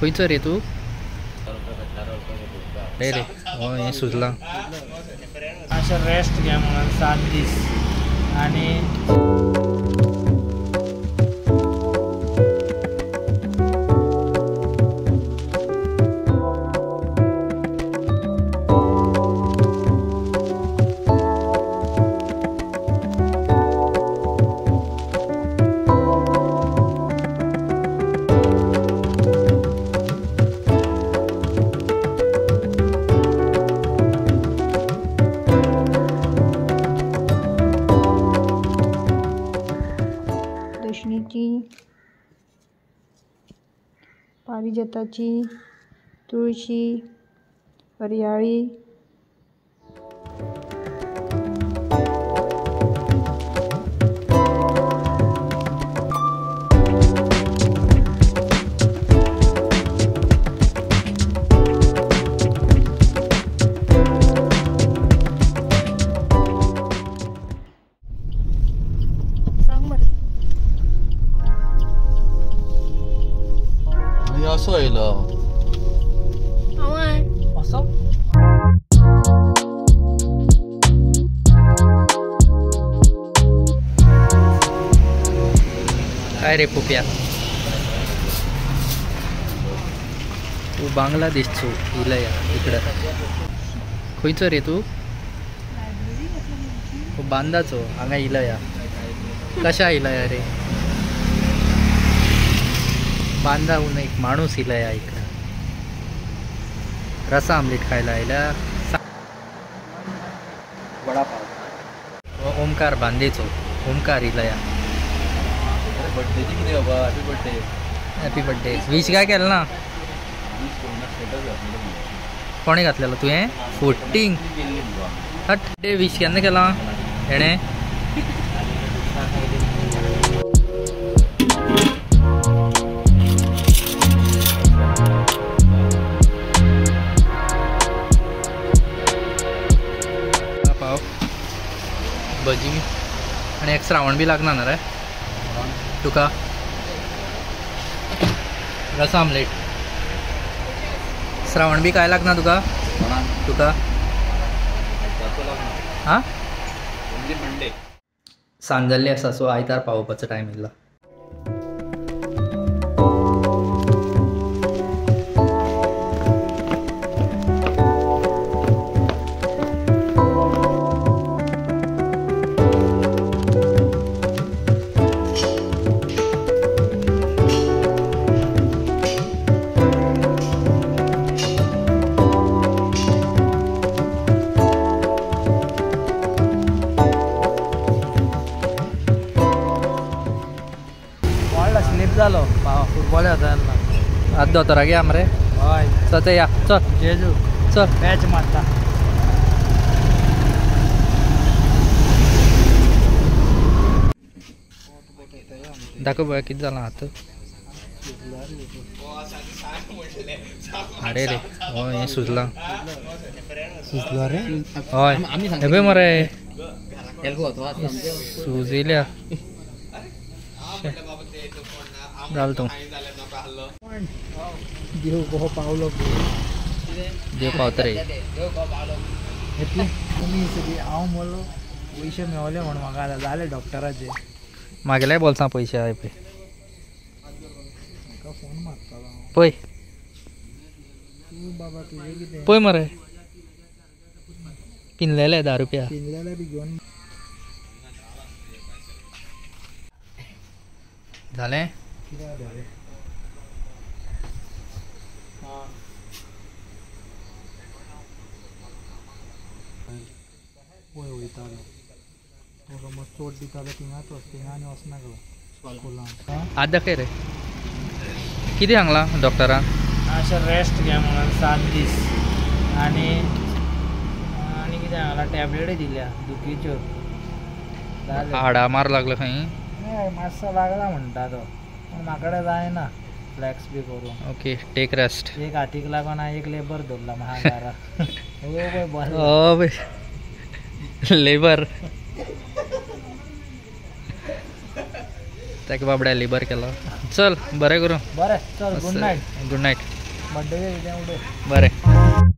खंयचो रे तूं? रे रे हो हें सुजलां. अशें रेस्ट घे म्हणून 7 दीस आनी पारिजाताची, तुळशी, हरयाळी. असो येयलो असो काय रे पुप्या, तू बांगलादेशचो इलया इकडं. खंयचो रे तू? बांदाचो हांगा इलया. कशा इलया रे? बांदाहून एक माणूस इलया इकडं. रसा आमलेट खायला आयला. वडापाव. ओमकार बांदेचो ओमकार इलया. बर्थडेची कितें बाबा? Happy birthday. Happy birthday. Wish काय केलं ना? कोणी घातलेलो तुवें? 14 हट डे विश केन्ना केला हेणें? पाव भजी आनी एक श्रावण बी लागना ना रे तुका? रसा आमलेट. श्रावण बी काय लागना तुका? तुका हां सांज जाल्ली आसा, सो आयतार पावोवपाचो टायम येयला. जालो फुटबॉल जाता तेन्ना. आतां दोतोराक या मरे? हय चल या, चल जेजू चल मॅच मारता. दाखव पळोवया कितें जालां आतां. अरे रे हो हें सुजलां. सुजलां रे? हय हें पळय मरे सुजिल्या. घाल तूं. देव कसो पावलो, देव पावता रे. येतले तुमी सगळी. हांव म्हणलो पयशे मेवले म्हण म्हाका आतां जाले डॉक्टराचे. म्हागेल्याय बोल्सां पयशे आहाय पळय. म्हाका फोन मारतालो पळय तूं बाबा तुजें कितें पळय मरे पिनलेले 10 रुपया पिनलेले बी घेवन जालें? पळय वयतालो तो समज चोट दितालो थिंगाच वच, थिंगा आनी वचनाकलो स्कुलान. आतां दाखय रे कितें सांगलां डॉक्टरान? अशें रेस्ट घे म्हणून 7 दीस आनी आनी कितें सांगलां, टॅबलेटी दिल्या दुखीच्यो. हाडा मार लागलो खंय? मातसो लागला म्हणटा तो, पूण म्हाका जायना फ्लॅक्स बी करूंक. Okay take rest. एक हातीक लागून हांवें एक लेबर दवरला म्हाका. ओ पळय लेबर ताका बाबड्या लेबर केलो. चल बरें करूं. बरें, चल, good night. Good night. Birthday उडय. बरें.